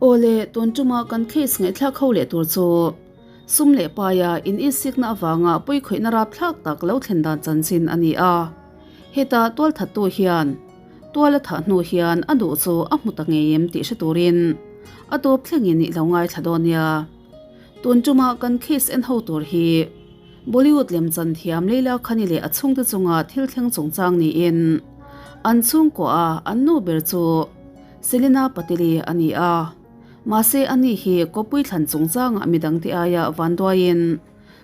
Awle, tun tuma kan case ngaihthlak ho leh tur chu sum leh paia in insikna avanga pawikhawihna rapthlak tak lo thlen dan chanchin a ni a. Heta tualthattu hian tual a thah hnu hian a duh chu a hmu ta ngei em tih hre turin a tawp thlengin i lo ngaithla dawn nia. Tun tuma kan case en ho tur hi Bollywood lemchan thiam Leila Khani leh a chhungte chunga thil thleng chungchang niin an chhungkaw a an nu ber chu Selina Pateli a ni a. Mahse ani hi kawpui thlan chungchangah midangte aia vanduaiin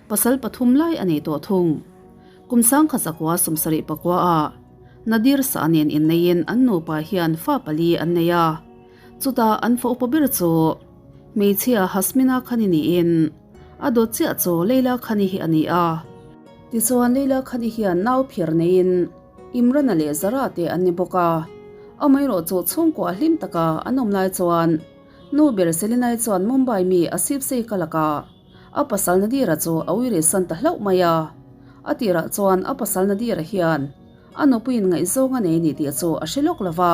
pasal pathum lai a nei tawh thung. Kum sangkhat zakua sumsarih pakua ah Nadir Shah nen inneiin an nupa hian fa pali an nei a. Chutah an fa upa ber chu hmeichhia Hasmina Khani niin a dawt chiah chu Leila Khani hi a ni a. Tichuan Leila Khani hian nau phiar neiin Imrana leh Zara te an ni bawk a. Amaherawh chu chhungkua hlim taka an awm lai chuan nu ber Selinai chuan Mumbai mi Asif Sheikh a lakah A pasal Nadira chu a uire san ta hlauh mai a. A tirah chuan a pasal Nadira hian a nupuiin ngaihzawng a nei ni tih chu a hre lawk lo va.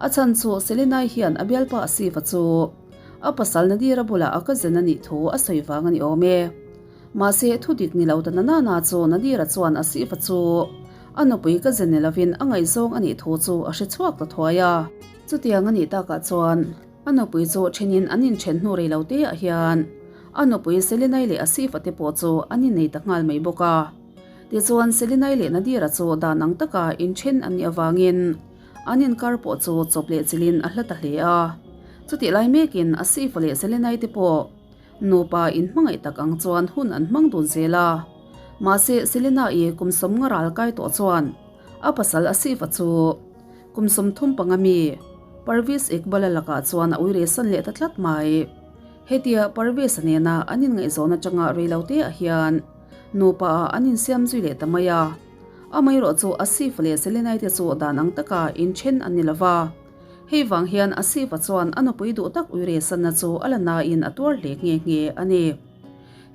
A chhan chu Selinai hian a bialpa Asifa chu a pasal Nadira bulah a cousin a nih thu a sawi vang a ni awm e. Mahse thu dik ni lo ta na nana chu Nadira chuan Asifa chu a nupui cousin ni lovin a ngaihzawng a nih thu chu a hre chhuak ta thuai a. Chutiang a nih takah chuan A nupui chu thenin an inthen hnu rei lo te ah hian a nupui Selinai leh Asifa te pawh chu an innei ta nghal mai bawk a. Tichuan Selinai leh Nadira chu dan ang taka inthen an nih avangin an inkar pawh chu chawp leh chilhin a hla ta hle a. Chutih lai mekin Asifa leh Selinai te pawh nupa inhmangaih tak ang chuan hun an hmang dun zel a. Mahse Selina-i kum sawmnga ral kai tawh chuan a pasal Asifa chu Kum 35 mi, Parvez Iqbal-a lakah chuan a uire san leh ta tlat mai. Hetia Parvez-a nena an inngaihzawn atanga reiloteah hian nupa ah an insiam zui leh ta mai a. Amaherawh chu Asif leh Selenai te chu dan ang taka inthen an ni lova. Hei vang hian Asif-a chuan a nupui duh tak uire sanna chu a la nain a tuar hle nghe nghe a ni.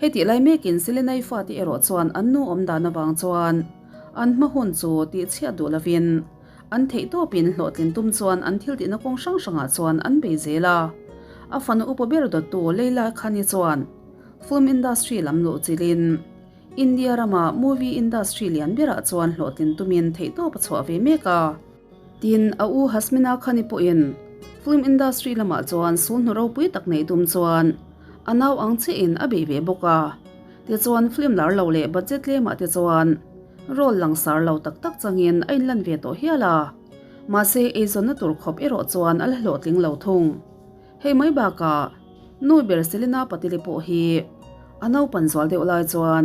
Hetih lai mekin Selenai fate erawh chuan an nu awm dan avang chuan an hma hun chu tihchhiat duh lovin An theih tawpin hlawhtlin tum chuan an thil tihna kawng hrang hrangah chuan an bei zel a. A fanu upa ber dawttu Leila Khani chuan film industry lam luh chilhin India rama movie industry lian berah chuan hlawhtlin tumin theih tawp a chhuah ve mek a. Tin, a u Hasmina Khani pawhin film industry lamah chuan sulhnu ropui tak neih tum chuan a nau ang chiahin a bei ve bawk a. Tichuan film lar lo leh budget tlemah te chuan Role langsar lo tak tak changin a inlan ve tawh hial a, mahse eizawnna tur khawp erawh chuan a la hlawhtling lo thung. Hei mai bakah nu ber Selena Patili pawh hi a naupan zual deuh lai chuan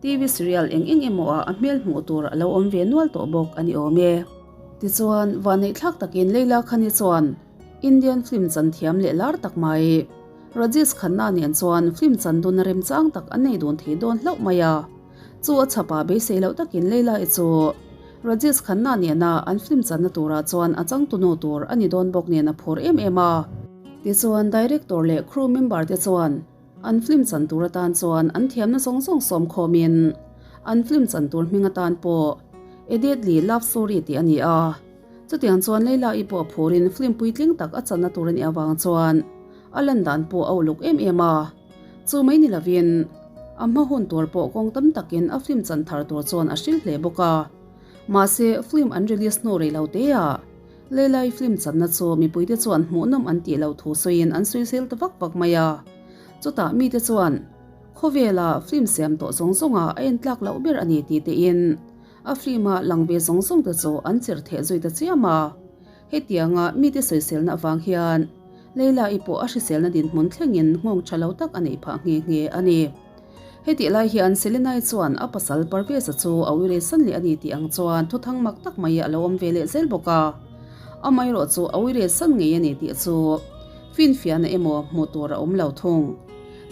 TV serial eng eng emaw ah a hmel hmuh tur a lo awm ve nual tawh bawk a ni awm e. Tichuan, vanneihthlak takin Leila Khani chuan Indian film chan thiam leh lar tak mai Rajesh Khanna nen chuan film chan dun remchang tak an nei dun thei dawn hlauh mai a. Chu a chhapa beisei loh takin Leila-i chu Rajesh Khanna nena an film channa turah chuan a changtunu tur a ni dawn bawk nen a phur em em a. Tichuan director leh crew member te chuan an film chan tur atan chuan an thiamna zawng zawng sawm khawmin an film chan tur hming atan pawh A Deadly Love Story tih a ni a. Chutiang chuan Leila-i pawh a phurin film puitling tak a channa tur a nih avang chuan a lan dan pawh a uluk em em a. Chu mai ni lovin, a hma hun tur pawh kawng tam takin a film chan thar tur chuan a hril hle bawk a. Mahse, film an release hnu rei lo te ah, Leilai film channa chu mipuite chuan hmuhnawm an tih loh thu sawiin an sawi zel ta vak vak mai a. Chutah mite chuan, Khawvela film siam tawh zawng zawngah a entlak loh ber a ni tih tein a film-a lang ve zawng zawng te chu an chirh theh zui ta chiam a. Hetianga mite sawiselna avang hian Leila-i pawh a hriselna dinhmun thlengin nghawng tha lo tak a neih phah nghe nghe a ni. Hetih lai hian Selenai chuan a pasal Parvez-a chu a uire san leh a ni tih ang chuan thuthang mak tak mai a lo awm ve leh zel bawk a. Amaherawh chu a uire san ngei a ni tih chu finfiahna emaw hmuh tur a awm lo thung.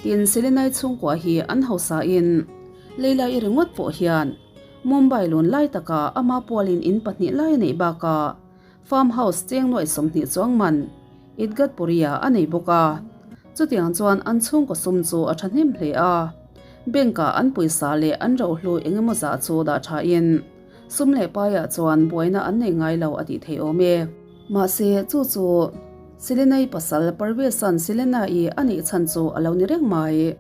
Tin, Selenai chhungkua hi an hausain Leila-i ringawt pawh hian Mumbai lun lai takah ama pualin in pahnih lai a neih bakah Farm house cheng nuaih 20 chuang man Idgatpuri-ah a nei bawk a. Chutiang chuan an chhungkaw sum chu a thahnem hle a. Bank-ah an pawisa leh an rohlu eng emaw zah chu dah thain sum leh paiah chuan buaina an nei ngai lo a tih theih awm e. Mahse, chu chu. Selena-i pasal Parvez-a'n Selena-i a neih chhan chu a lo ni reng mai.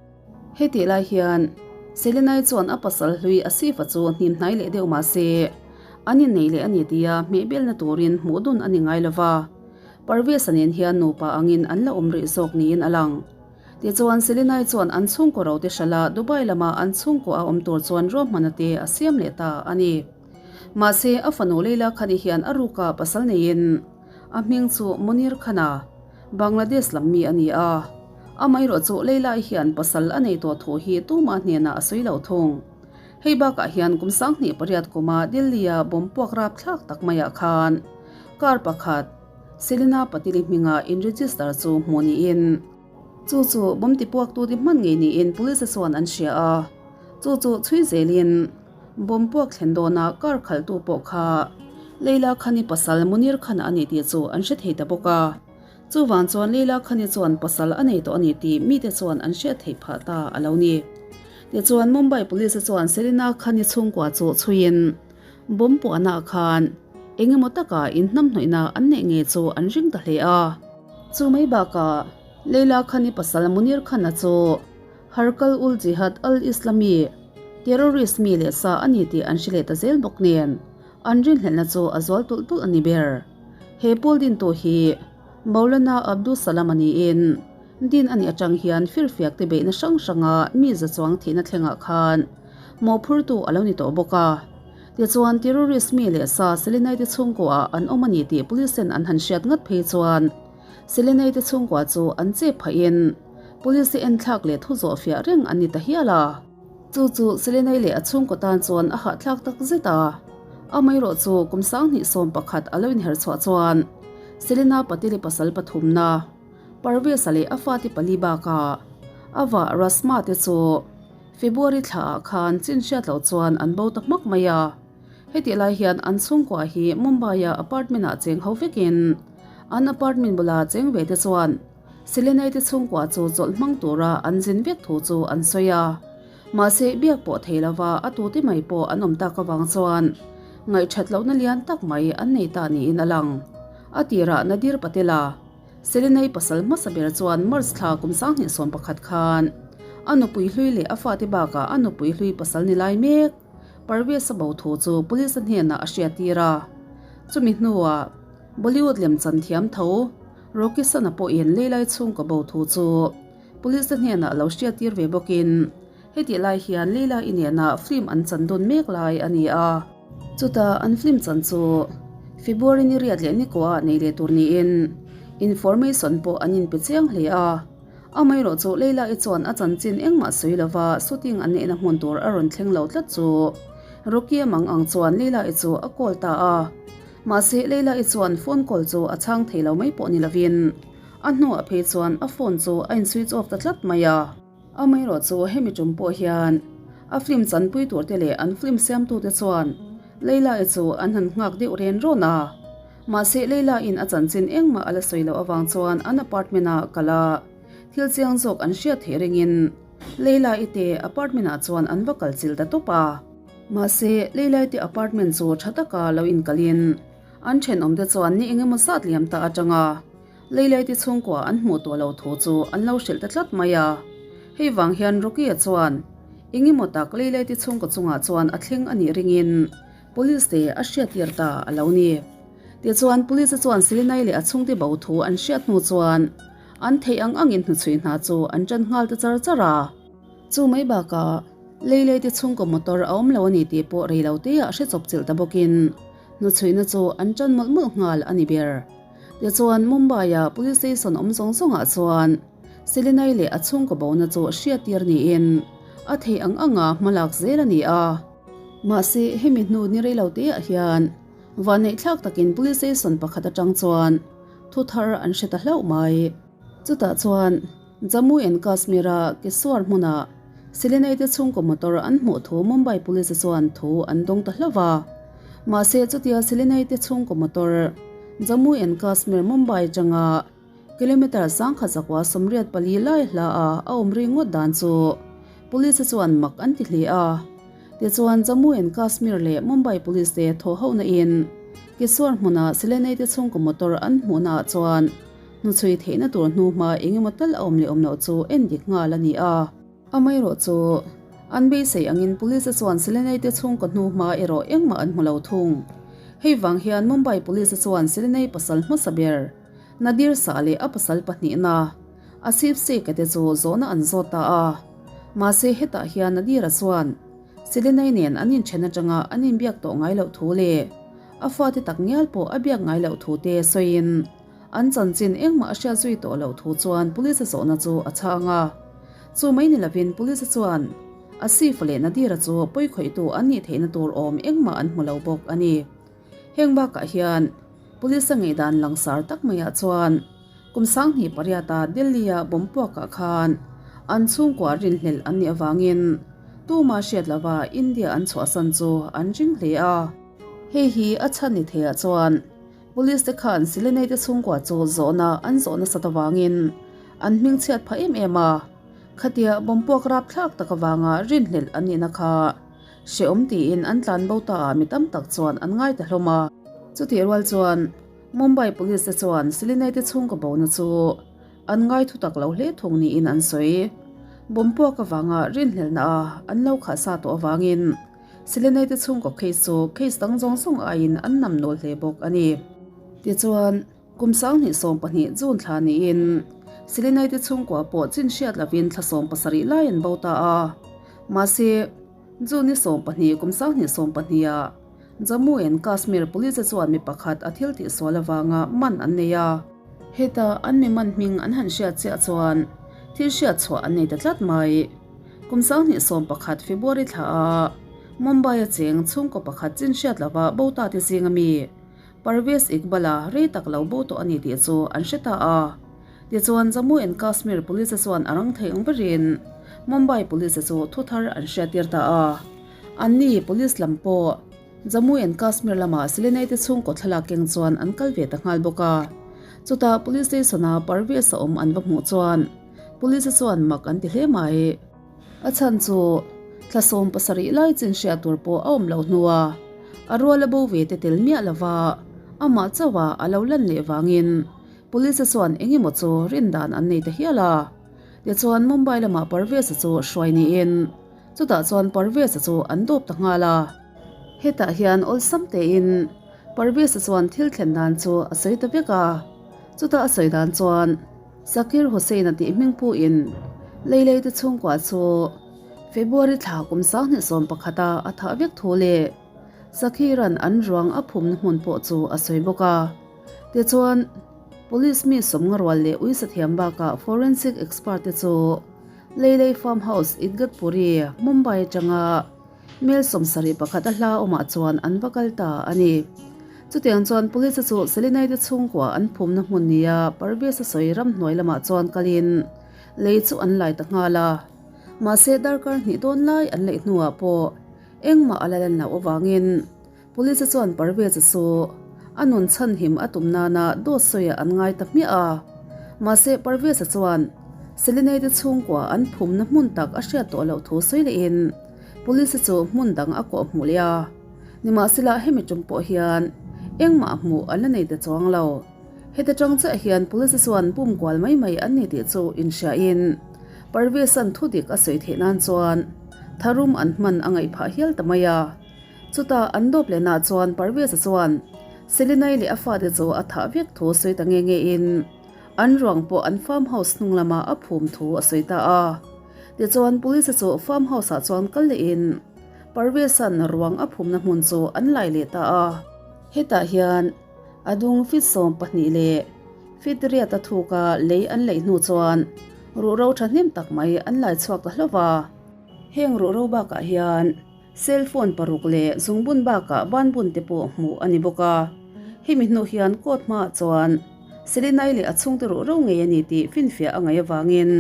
Hetih lai hian Selena-i chuan a pasal hlui Asif-a chu hnim hnai leh deuh mah se, an innei leh a ni tia hmehbelna turin hmuh dun a ni ngai lo va, Parvez-a nen hian nupa angin an la awm rih zawk niin a lang. Tichuan Selena-i chuan an chhungkaw rote hralh a Dubai lama an chhungkaw a awm tur chuan ruahmana te a siam leh ta a ni. Mahse, a fanu Leila Khani hian a ruka pasal neiin a hming chu Munir Khan-a, Bangladesh lam mi a ni a. Amaherawh chu Leila-i hian pasal a nei tawh thu hi tumah hnenah a sawi lo thung. Hei bakah hian kum 28 kuma Delhi-a bomb puak rapthlak tak maiah khan car pakhat Selina Patili hminga in-register chu hmuh niin, Chu chu bomb tipuaktute hman ngei niin police chuan an hria a, chu chu chhui zelin bomb puak thlen dawnah car khalhtu pawh kha Leila Khani pasal Munir Khan a ni tih chu an hre thei ta bawk a. Chuvang chuan Leila Khani chuan pasal a nei tawh a ni tih mite chuan an hriat theih phah ta a lo ni. Tichuan Mumbai police chuan Selina Khani chhungkua chu chhuiin bomb puahnaah khan eng emaw taka inhnamhnawihna an neih ngei chu an ring ta hle a. Chu mai bakah Leila Khani pasal Munir Khan-a chu Harkal ul Jihad al-Islami terrorist mi leh sa a ni tih an hre leh ta zel bawk nen an rinhlelhna chu a zual tulh tulh a ni ber. He pawl dintu hi Maulana Abdus Salam a niin din a nih atang hian firfiak te beihna hrang hranga mi za chuang thihna thlengah khan mawhphurtu a lo ni tawh bawk a. Tichuan, terrorist mi leh sa Selenai te chhungkuaah an awm a ni tih police ten an han hriat ngat phei chuan Selenai te chhungkua chu an chep phahin police te enthlak leh thu zawh fiah reng an ni ta hial a. Chu chu Selenai leh a chhungkaw tan chuan a hahthlak tak zet a. Amaherawh chu kum 2011 a lo inher chhuah chuan Selena Pateli pasal pathumna Parvez-a leh a fate pali bakah a vah Rasma te chu February thlaah khan chin hriat loh chuan an bo ta hmak mai a. Hetih lai hian an chhungkua hi Mumbai-a apartment-ah cheng ho vekin an apartment bula cheng ve te chuan Selenai te chhungkua chu chawlh hmang tura an zin vek thu chu an sawi a. Mahse biak pawh thei lova a tute mai pawh an awm tak avang chuan ngaihthat lohna lian tak mai an nei ta niin a lang. A tirah Nadir Patel-a Selenai pasal hmasa ber chuan March thla kum 2011 khan a nupui hlui leh a fate bakah a nupui hlui pasal ni lai mek Parvez a bo thu chu police a hnenah a hriattir a. Chumi hnuah Bollywood lemchan thiam tho Rocky Sana pawhin leilai chhungkaw bo thu chu police a hnenah lo hriattir ve bawkin hetih lai hian Leila i nena film an chan dawn mek lai a ni a. Chutah an film chan chu February ni riat leh ni kuah nei leh tur niin information pawh an inpe chiang hle a. Amaherawh chu Leila i chuan a chanchin engmah sawi lova shooting an neihna hmun tur a rawn thleng lo tlat chu Rocky a mang ang chuan Leila i chu a call ta a. Mahse Leila i chuan phone call chu a chhang thei lo mai pawh ni lovin a hnuah phei chuan a phone chu a in switch off ta tlat mai a. Amaherawh chu hemi tum pawh hian a film chanpui tur te leh an film siamtu te chuan Leila-i chu an han nghak deuh ren rawn a. Mahse Leila-in a chanchin engmah a la sawi loh avang chuan an apartment-ah kal a, thil chiang zawk an hriat theih ringin Leila-i te apartment-ah chuan an va kal chilh ta tawp a. Mahse Leila-i te apartment chu tha taka lo inkalin an thenawmte chuan ni engemaw zat liam ta atanga Leilaite chhungkua an hmuh tawh lo thu chu an lo hrilh ta tlat mai a. Hei vang hian Rocky-a chuan eng emaw tak Leilaite chhungkaw chungah chuan a thleng a nih ringin Police te a hriattir ta a lo ni. Tichuan Police-a chuan Selinai leh a chhungte bo thu an hriat hnu chuan an theih ang angin hnuchhui hna chu an tan nghal ta char char a. Chu mai bakah Leilaite chhungkaw motor a awm lo a ni tih pawh rei lo teah hre chawp chilh ta bawkin hnuchhuihna chu an tan mawlh mawlh nghal a ni ber. Tichuan, Mumbai-a Police Station awm zawng zawngah chuan Selenai leh a chhungkaw bona chu hriattir niin a theih ang anga hmalak zel a ni a. Mahse, hemi hnu ni rei lo teah hian vanneihthlak takin Police Station pakhat atang chuan thu thar an hre ta hlauh mai. Chutah chuan Jammu and Kashmir-a Kiswar hmunah Selenai te chhungkaw motor an hmuh thu Mumbai Police chuan thu an dawng ta hlauh a. Mahse, chutia Selenai te chhungkaw motor Jammu and Kashmir Mumbai atanga kilometre 1184 lai hla a a awm ri ngawt dan chu Police chuan mak an ti hle a. Tichuan, Jammu and Kashmir leh Mumbai Police te thawh hohna in Kiswar hmuna Selenai te chhungkaw motor an hmuhna ah chuan. Hnuchhui theihna tur hnuhma engemaw tal a awm leh awm loh chu en dik nghal a ni a. Amaherawh chu, an beisei angin Police chuan Selenai te chhungkaw hnuhma erawh engmah an hmu lo thung. Hei vang hian Mumbai Police chuan Selenai pasal hmasa ber, Nadir Shah leh a pasal pahnihna, Asif Sheikh-a te chu zawhna an zawt ta a. Mahse hetah hian Nadir-a chuan Selenai nen an inthen atanga an inbiak tawh ngai loh thu leh a fate tak ngial pawh a biak ngai loh thu te sawiin, An chanchin engmah a hriat zui tawh loh thu chuan Police a zawhna chu a chhang a. Chu mai ni lovin Police chuan Asif leh Nadira chu pawikhawihtu an nih theihna tur awm engmah an hmu lo bawk a ni. Heng bakah hian Police a ngaihdan langsar tak maiah chuan kum 28 a Delhi-a bomb puakah khan an chhungkua rinhlelh an nih avangin tuma hriat lova India an chhuahsan chu an ring hle a. Hei hi a chhan ni theiah chuan Police te khan Silenei te chhungkua chu zawhna an zawh nasat avangin an hming chhiat phah em em a, khatia bawmpuak rapthlak tak avanga rinhlelh an nihna kha hrehawm tiin an tlan bo ta ah mi tam tak chuan an ngai ta hlawm a. Chutih rual chuan Mumbai Police te chuan Silenei te chhungkaw bona chu an ngai thu tak lo hle thung niin an sawi. Bawmpuak avanga rinhlelhna a an lo khah sa tawh avangin Silenei te chhungkaw case chu case dang zawng zawng aiin an nam nawl hle bawk a ni. Tichuan, kum 2012 June thla niin Silenei te chhungkua pawh chin hriat lovin thla 17 lai an bo ta a. Mahse, June ni 12 kum 2012 ah Jammu and Kashmir Police chuan mi pakhat a thil tihsual avanga man an nei a. Heta an mi man hming an han hriat chiah chuan thil hriat chhuah an nei ta tlat mai. Kum 2011 February thla a Mumbai a cheng chhungkaw pakhat chin hriat lova bo ta te zinga mi Parvez Iqbal-a rei tak lo bo tawh a ni tih chu an hre ta a. Tichuan Jammu and Kashmir Police chuan a rang thei ang berin Mumbai Police chu thu thar an hriattir ta a. Anni Police lam pawh Jammu and Kashmir lama Silenei te chhungkaw thlalak keng chuan an kal ve ta nghal bawk a. Chutah Police Station-a Parvez a awm an va hmuh chuan Police chuan mak an ti hle mai. A chhan chu thla 17 lai chin hriat tur pawh a awm loh hnua a rual a bo ve te tel miah lova amah chauha a lo lan leh vangin Police chuan eng emaw chu rin dan an nei ta hial a. Tichuan Mumbai lamah Parvez-a chu hruai niin chutah chuan Parvez-a chu an dawp ta nghal a. Hetah hian awlsam tein Parvez-a chuan thil thlen dan chu a sawi ta vek a. Chutah a sawi dan chuan Zakir Hussain-a tih hming puhin Leilei te chhungkua chu February thla kum 2011 a a thah vek thu leh Zakir-a'n an ruang a phumna hmun pawh chu a sawi bawk a. Tichuan, Police mi sawmnga rual leh uisa thiam bakah forensic expert te chu Leilei Farm House, Idgatpuri, Mumbai atanga Mel 71 a hla awmah chuan an va kal ta a ni. Chutiang chuan Police chu Selinai te chhungkua an phumna hmun nia Parvez a sawi ramhnuai lamah chuan kalin lei chu an lai ta nghal a. Mahse darkar hnih dawn lai an leih hnuah pawh engmah a la lan loh avangin Police chuan Parvez chu a nun chhanhim a tum nana dawt sawiah an ngai ta hmiah a. Mahse Parvez chuan Selinai te chhungkua an phumna hmun tak a hriat tawh loh thu sawi lehin Police chu hmun dang a kawh hmuh leh a. Nimahsela hemi tum pawh hian engmah hmuh an la nei ta chuang lo. Heta tang chiah hian Police chuan bum kual mai mai an ni tih chu inhriain Parvez-a'n thudik a sawi theih nan chuan tharum an hman a ngaih phah hial ta mai a. Chutah an dawp lehna chuan Parvez-a chuan Selinai leh a fate chu a thah vek thu sawi ta nge nge in an ruang pawh an farm house hnung lama a phum thu a sawi ta a. Tichuan Police chu farm house ah chuan kal leh in Parvez-a'n ruang a phumna hmun chu an lai leh ta a. Hetah hian a dung feet 12 leh feet riat a thuk a lei an leih hnu chuan ruhro thahnem tak mai an lai chhuak ta hlauh va. Heng ruhro bakah hian Cell phone paruk leh zungbun bakah banbun te pawh hmuh a ni bawk a. Hemi hnu hian court hmaah chuan Selinai leh a chhungte ruh ro ngei a ni tih finfiah a ngaih avangin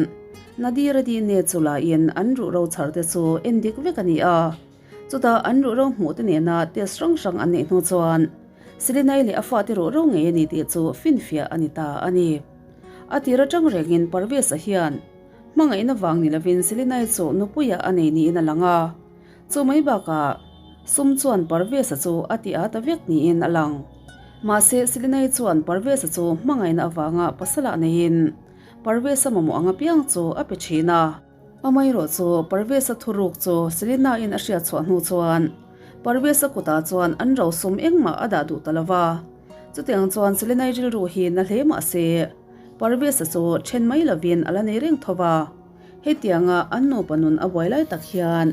Nadira DNA chu laiin an ruh ro chhar te chu en dik vek a ni a. Chutah an ruh ro hmuh te nena test hrang hrang an neih hnu chuan Selinai leh a fate ruh ro ngei a ni tih chu finfiah a ni ta a ni. A tir atang rengin Parvez-a hian Hmangaihna vang ni lovin Selinai chu nupuiah a nei niin a lang a. Chu mai bakah sum chuan Parvez-a chu a ti â ta vek niin a lang. Mahse, Selinai chuan Parvez-a chu hmangaihna avanga pasalah neiin Parvez-a mamawh ang apiang chu a pe thin a. Amaherawhchu, Parvez-a thuruk chu Selina-in a hriat chhuah hnu chuan Parvez-a kutah chuan an rosum engmah a dah duh ta lo va. Chutiang chuan Selinai rilru hi na hle mah se, Parvez-a chu then mai lovin a la nei reng tho va. Hetianga an nupa nun a buai lai tak hian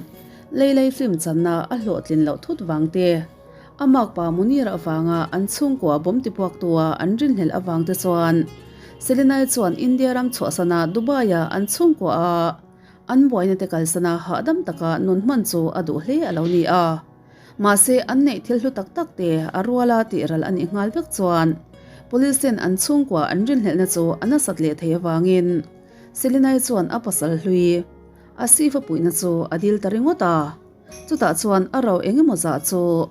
Leilei film channa a hlawhtlin loh thut vang te, a makpa Munir avanga an chhungkua bawm tipuaktua an rinhlelh avang te chuan Selinai chuan India ram chhuahsana Dubai-a an chhungkua a an buaina te kalsana hahdam taka nun hman chu a duh hle a lo ni a. Mahse an neih thil hlu tak tak te a ruala tih ral a nih nghal vek chuan Police ten an chhungkua an rinhlelhna chu a nasat leh thei avangin Selinai chuan a pasal hlui a sifa puihna chu a dil ta ringawt a. Chutah chuan a ro eng emaw zah chu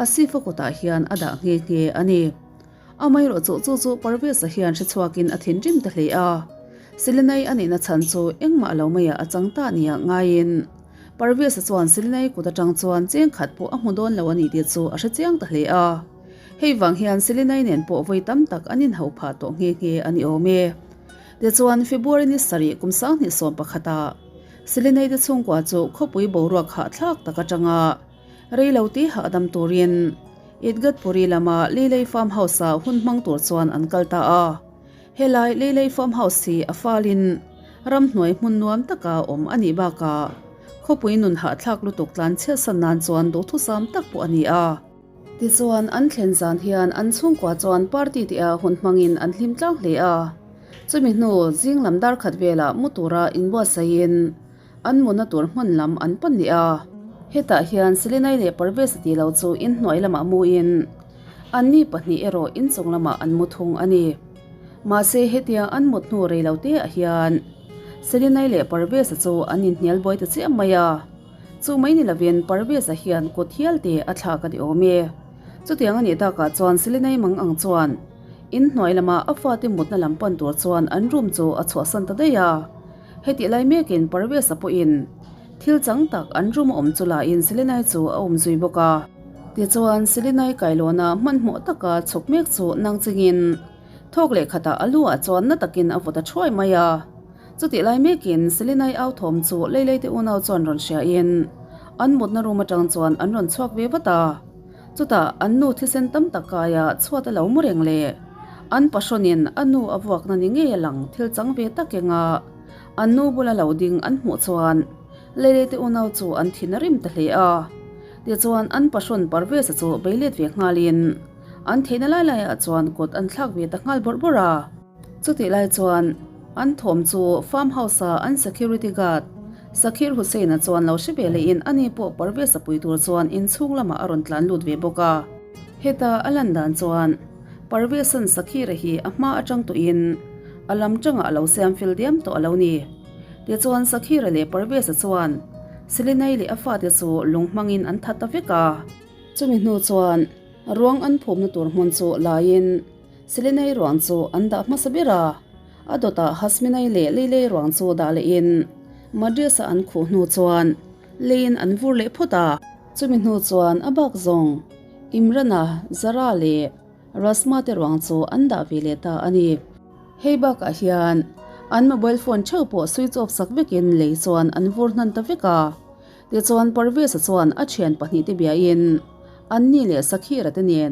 a sifa kutah hian a dah nghe nghe a ni. Amaherawh chu chu chu Parvez-a hian hre chhuakin a thinrim ta hle a. Selinai a nihna chhan chu engmah lo maiah a chang ta nia ngaiin Parvez-a chuan Selinai kut atang chuan cheng khat pawh a hmu dawn lo a ni tih chu a hre chiang ta hle a. Hei vang hian Selinai nen pawh vawi tam tak an inhauh phah tawh nghe nghe a ni awm e. Tichuan February ni sarih kum 2011-ah Selinai te chhungkua chu khawpui boruak hahthlak tak atanga Rei lo te hahdam turin Itgatpuri lama Leilei Farm House-ah hun hmang tur chuan an kal ta a. Helai Leilei Farm House hi a falin ramhnuai hmun nuam taka awm a nih bakah khawpui nun hahthlak lutuk tlan chhiatsan nan chuan duhthusam tak pawh a ni a. Tichuan an thlen zan hian an chhungkua chuan party tia hun hmangin an hlim tlang hle a. Chumi hnu zing lam dar khat velah mu tura inbuatsaihin An mutna tur hmun lam an pan leh a. Hetah hian Selenai leh Parvez-a tih lo chu inhnuai lamah muin anni pahnih erawh inchung lamah an mu thung a ni. Mahse hetia an mut hnu rei lo te ah hian Selenai leh Parvez-a chu an inhnial buai ta chiah mai a. Chu mai ni lovin Parvez-a hian kut hial te a thlak a ni awm e. Chutiang a nih takah chuan Selenai mang ang chuan inhnuai lama a fate mutna lam pan tur chuan an room chu a chhuahsan ta daih a. Hetih lai mekin Parvez-a pawhin thil chang tak an room a awm chu lain Selenai chu a awm zui bawk a. Tichuan, Selenai kailawna hmanhmawh taka chhuk mek chu nang chingin thawk leh khatah a lu ah chuan na takin a vawt a thuai mai a. Chutih lai mekin Selenai au thawm chu Leilei te unau chuan rawn hriain an mutna room atang chuan an rawn chhuak ve vat a. Chutah an nu thisen tam tak kaia chhuat a lo mu reng leh an pahrawnin a nu a vuakna ni ngei a lang thil chang ve tak enga an nu bula lo ding an hmuh chuan Leilei te unau chu an thin a rim ta hle a. Tichuan an pahrawn Parvez-a chu bei let ve nghalin an theihna lai laiah chuan kut an thlak ve ta nghal bawrh bawrh a. Chutih lai chuan an thawm chu farm house-a an security guard Sakhir Hussain-a chuan lo hre ve lehin ani pawh Parvez-a pui tur chuan inchhung lamah a rawn tlan lut ve bawk a. Heta a lan dan chuan Parvez-a'n Sakhir-a hi a hma atang tawhin a lam tangah a lo siam fel diam tawh a lo ni. Tichuan Sakhir-a leh Parvez-a chuan Selinai leh a fate chu lung hmangin an that ta vek a. Chumi hnu chuan ruang an phumna tur hmun chu laiin Selinai ruang chu an dah hmasa ber a, a dawtah Hasminai leh Leilei ruang chu dah lehin Madras-a an khuh hnu chuan leiin an vur leh phawt a. Chumi hnu chuan a bak zawng Imran-a, Zara leh Rasma te ruang chu an dah ve leh ta a ni. Hei bakah hian an mobile phone theuh pawh switch off sak vekin lei chuan an vur hnan ta vek a. Tichuan Parvez-a chuan a thian pahnihte biain anni leh Sakhira te nen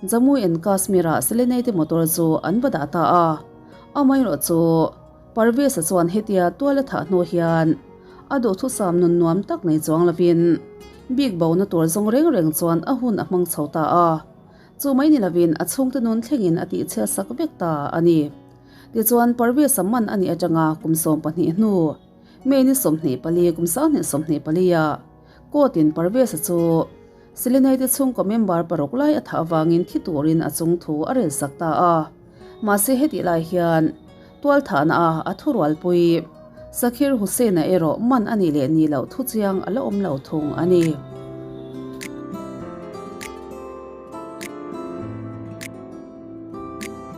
Jammu and Kashmir-ah Selenai te motor chu an va dah ta a. Amaherawh chu Parvez-a chuan hetia tual a thah hnu hian a duhthusam nun nuam tak nei chuang lovin bik bona tur zawng reng reng chuan a hun a hmang chho ta a. Chu mai ni lovin a chhungte nun thlengin a tihchhiat sak vek ta a ni. Tichuan Parvez-a man a nih atanga kum 12 hnu May ni 24 kum 2024 ah court in Parvez-a chu Selenai te chhungkaw member paruk lai a thah avangin thi turin a chung thu a rel sak ta a. Mahse hetih lai hian tualthahna a a thurualpui Sakhir Hussain-a erawh man a nih leh nih loh thu chiang a la awm lo thung a ni.